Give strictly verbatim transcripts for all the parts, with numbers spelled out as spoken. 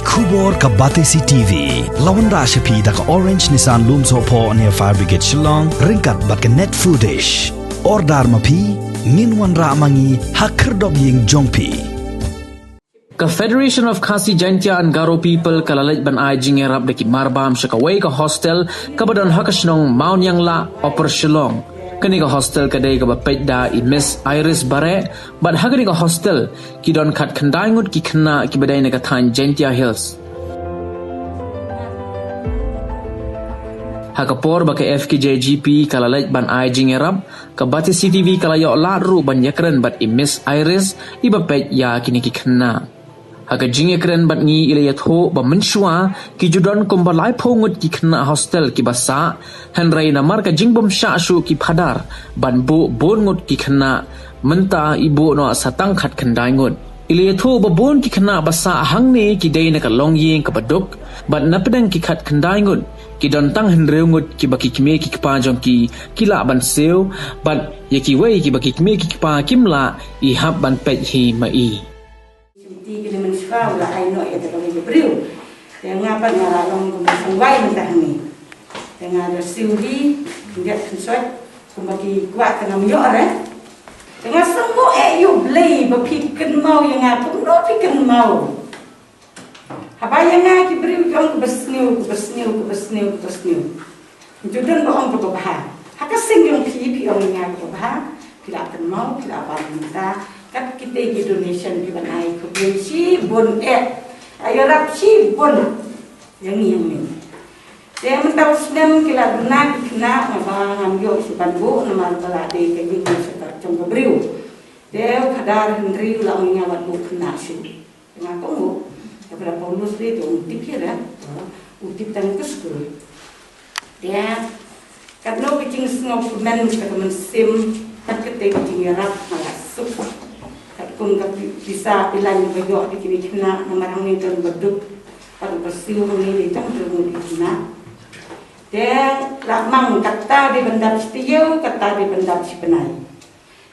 Khubor ka Batesi T V la wanrah sha phi da ka Orange Nissan Lumsohphoh near Fire Brigade Shillong, ryngkat bad ka Net Foodish. Order ma phi, ngin wanrah ma ngi ha khyrdop ïing jong phi. Ka Federation of Khasi Jaintia and Garo People ka la leit ban ai jingïarap da ki marbam sha kawei ka hostel kaba don ha ka shnong Mawniangla, Upper Shillong. Kane ka hostel ka dei kaba peit da i Miss Iris Bareh, bad ha kane ka hostel ki don khatkhyndai ngut ki khynnah kiba dei na ka thaiñ Jaintia Hills. Ha ka por ba ka F K J G P ka la leit ban ai jingïarap, ka Batesi T V ka la ïoh lad ruh ban ïakren bad i Miss Iris iba peit ïa kine ki khynnah. Ha ka jingïakren bad ngi i la ïathuh ba mynshuwa ki ju don kumba laiphew ngut ki khynnah hostel kiba sah, hynrei namar ka jingbymshah shuh ki phadar ban buh bun ngut ki khynnah, mynta i buh noh sa tang khatkhyndai ngut. I la ïathuh ba bun ki khynnah ba sah hangne ki dei na ka longïing kaba duk, bad napdeng ki khatkhyndai ngut ki don tang hynriew ngut kiba ki kmie ki kpa jong ki ki lah ban siew, bad ïa kiwei kiba ki kmie ki kpa kim lah, i hap ban peit hi ma i. Shuti ki leh mynshuwa u la ai noh ïa kata ka briew. Te nga pat nga la long kum u sngewbha mynta hangne. Te nga da siew ri, ngiat khynsoit, kumba ki kwah te ngam ïoh re. Te nga sngewbha eh ïa U Blei ba phi kynmaw ïa nga, kumno phi kynmaw. Haba ïa nga ki briew ki ong kaba sniew, kaba sniew, kaba sniew, kaba sniew. Ju don ba ong kaba bha. Ha ka seng jong phi, phi ong ïa nga kaba bha. Phi la kynmaw, phi la pan mynta. Kat kita ki donation phi ban ai, khublei shibun eh. Ïarap shibun. Ïa ngi, ïa ngi. Te mynta u snem ki la duna ki khynnah, naba ngam ïoh shuh ban buh namar ba la dei ka ïing ka jong ka briew. Te u khadar hynriew la ong ïa nga wat buh khynnah shuh. Te nga kohnguh, te Brother Paulus te u tip hi re, u tip tang ka skul. Te katno ka jingsngewkmen, ka mynsiem, kat kata ka jingïarap nga la suk. Katkum ka pi-, pisa pilan ba ïoh da kine ki khynnah, namar hangne don ba duk, pat ba siew hangne dei tang hynriew ngut ki khynnah. Te la mang kata dei ban dap shi taïew, kata dei ban dap shi bnai.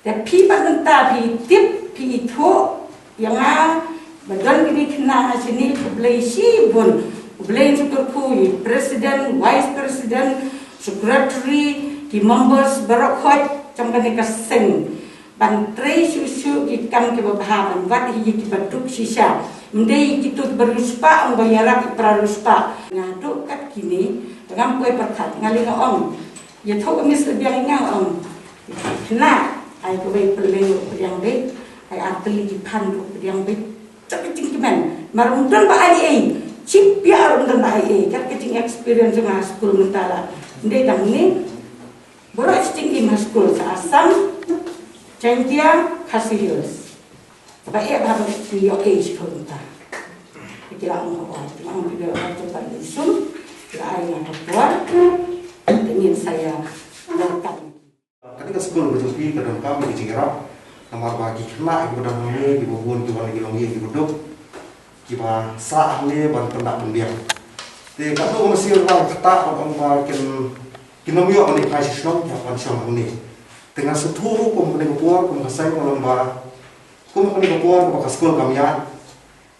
Te phi pat mynta phi tip, phi ithuh ïa nga ba don kine ki khynnah ha shane, khublei shibun. U Blei un sngewthuh ïa president, vice president, secretary, ki members baroh khoit jong kane ka seng ban trei shuh shuh ki kam kiba bha, ban wad ïa kiba duk shisha. Ym dei kito kiba riewspah, ong ba ïarap ïa para riewspah. Nga duh kat kine, ngam poi pyrkhat, nga leh nga ong. Ïathuh ka Miss la biang ïa nga, ong. Khynnah, ai kawei pyrleng ruh pdiang beit, ai ar tylli ki phan ruh pdiang beit. Kat ka jingkmen, namar ym don ba ai ei, shiphiah ruh ym don ba ai ei, kat ka jingexperience jong nga ha skul mynta la. Ym dei tang hangne, baroh shi jingim ha skul sha Assam, Jaintia, Khasi Hills. Ba eh ba ba ki ïoh ei sha kata. Ki la ong, ki la ong, ki la ong, ki la ong, ki la ong, ki la ai ïa nga ka por. Te ngin sa ïa welcome. Kane ka skul ka jong phi ka donkam ïa ka jingïarap. Namar ba ki khynnah kiba don hangne, kiba bun, kiba wan na ki longïing kiba duk, kiba sah hangne ban pyndah pynbiang. Te katno ka mynsiem ba kata ban ong ba kin, kin ym ïoh ban leit phai sha shnong, ki hap ban shong hangne. Te nga sngewthuh ruh kum kane ka por, kum ka seng ka long ba Kum kane ka por kaba ka skul kam ïaid,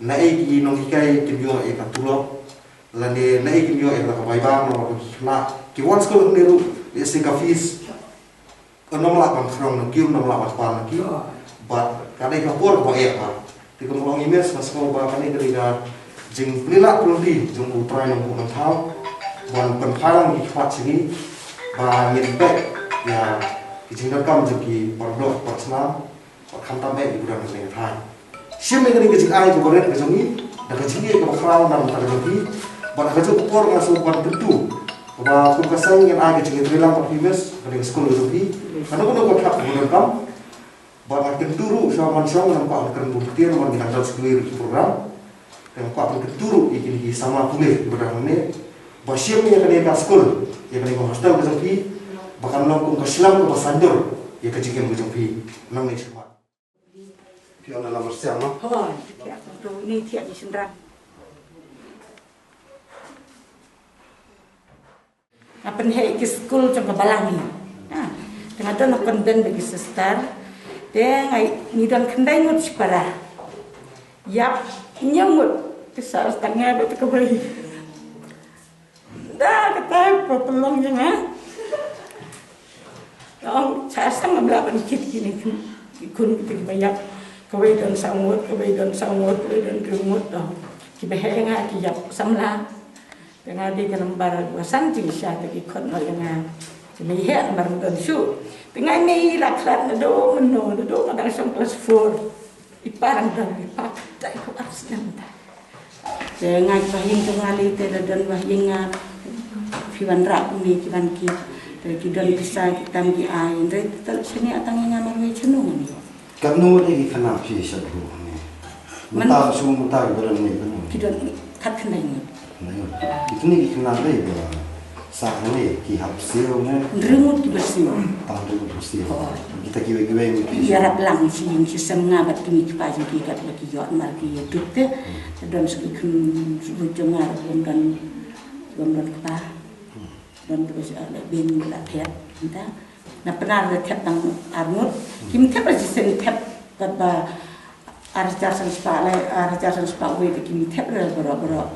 naei ki nonghikai kim ïoh ïa ka tulop, lane naei kim ïoh ïa ka bai bam, namar ba ki khynnah ki wan skul hangne ruh, lehse ka fees ym lah ban khrong na ki, ym lah ban pan na ki. Bad ka dei ka por kaba eh bha. Te kum ka ong i Miss, nga sngew ba kane ka dei ka jingpynlait pynlong jong U Trai Nongbuh Nongthaw ban pynphai lang ki khmat sha ngi ba ngin peit ïa ki jingdonkam jong ki para doh para snam. Bad khamtam eh ïa ki don ha kane ka thaiñ. Shim ïa kane ka jingai kaba rit ka jong ngi, da ka jingïeit kaba khraw na ka bynta ka jong phi, bad ha kajuh ka por nga sngewbha ban kyntu ba kum ka seng ngin ai ka jingïatreilang bad phi Miss, ha kane ka skul ka jong phi. Kano kano ka thap kaba donkam, bad nga kyntu ruh sha man shong, ngam kwah ban kren bun ktien namar ngi dang don skul ruh ki program. Te nga kwah ban kyntu ruh ïa kine ki samla pule kiba don hangne, ba shim ïa kane ka skul, ïa kane ka hostel ka jong phi, ba kan long kum ka shlem kaba saiñdur ïa ka jingim ka jong phi. Nangne shakhmat. Phi ong na lamar siang, no? Hooid, phi ong to ni thiah ni shynrang. Nga pynheh ki skul jong ka balang hi. Ha, te nga don ha convent bad ki sister. Te nga, ngi don khyndai ngut shipara. Ïap hynñiew ngut Sa tang nga ba te kawei. Da kata pa pelong ïa nga. Ong sa sang ngam lah ban kit kine ki khun kita kiba ïap. Kawei don saw ngut, kawei don saw ngut, kawei don hynriew ngut, ong. Kiba heh ïa nga ki ïap samla. Te nga dei ka nambar ba san jingshai te ki khot noh ïa nga. Te me heh nambar don shuh. Te nga mei la khlad naduh mynno, naduh nga dang shong klas four. I pa dang don, i pa dei ko ar snem ta. Te nga ki ba ïing jong nga lei te da don ba ïing nga phi wanrah kumne ki ban kit. Te ki don pisa ki tam ki ai, hynrei te tang shane tang ïa nga marwei shano ngan ïoh. Katno ngut ki khynnah phi sha Dkhar ne? Man- Mynta shu mynta ki ba don ne katno? Ki don khatkhyndai ngut. Khyndai ngut. Kitne ki khynnah dei ba sah ne ki hap siew ne? Hynriew ngut ki ba siew. Tang hynriew ngut ki ba siew. Oh. Kita kiwei kiwei ngut ki ïarap lang shi ïing shi sem, nga bad kine ki kpa jong ki katba ki ïoh namar ki ïa duk te. Te don sa ki khun shu jong nga ruh ym don, ym don kpa. Don kaba shu la beiñ la thep mynta. Na Pnar da thep tang ar ngut. Kim thep ra shisien, thep katba ar hajar san spah lai, ar hajar san spah wei te kim thep ra baroh baroh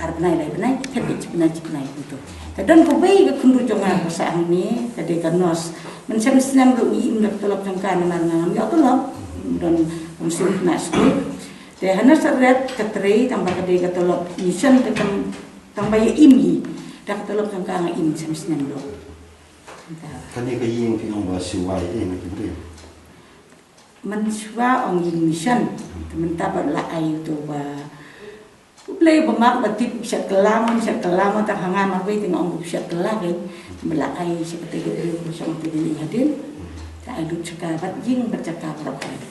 ar bnai lai bnai, thep ïa shi bnai shi bnai kumto. Te don kawei ka khynroo jong nga ka sah hangne, ka dei ka nurse. Mynshem snem ruh ngi im da ka tulop jong ka namar nga ngam ïoh tulop. Don kum shu khynnah skul. Te ha Nasareth ka trei tang ba ka dei ka tulop mission, te tang, tang ba ïa im hi. Da ka tulop jong ka nga im mynshem snem ruh. Kane ka ïing phi ong ba shu wai eh na ki briew? Mynshuwa ong ïing mission, te mynta ba la ai uto ba U Blei ba mak ba tip, shet kylla mo, shet kylla mo, tang ha nga marwei te nga ong ba shet kylla kein. Ba la ai sha kata ka briew ba shong te ka ïing hadien. Te ai lut sha ka bad ïing bad jaka baroh kawei.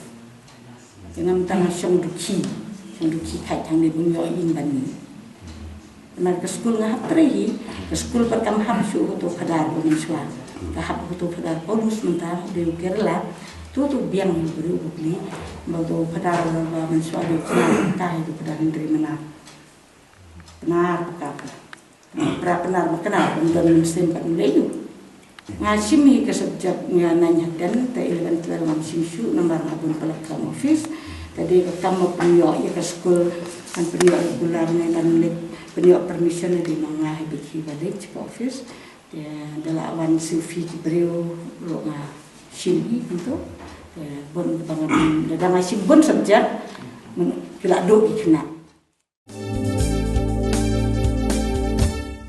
Te nga mynta nga shong dukhi, shong dukhi kheit hangne ba ym ïoh ïing ban mih. Namar ka skul nga hap trei hi, ka skul pat kam hap shuh ha uto u Phadar ba mynshuwa. Ka hap ha uto u Phadar Paulus mynta, u dei u Kerala. Uto uto u biang hi u briew u Bapli. Ba uto u Phadar ba mynshuwa dei u Pnar, ka hi uto u Phadar Hynrei Mnar. Pnar ka ka. Pra Pnar Maknar, ym don mynsiem pat u lei u. Nga shim hi ka subject nga nine ha ten, te eleven twelve ngam shim shuh namar nga bun palat kam office. Te dei ka kam ba pynïoh ïa ka skul, ngan pynïoh regular ne ngan leit pynïoh permission, dei ma nga hi beit hi ba leit ka office. Te da la wan siew phi ki briew ruh nga shim hi kumto. Te bun ba nga bun, da nga shim bun subject, ki la duh ki khynnah.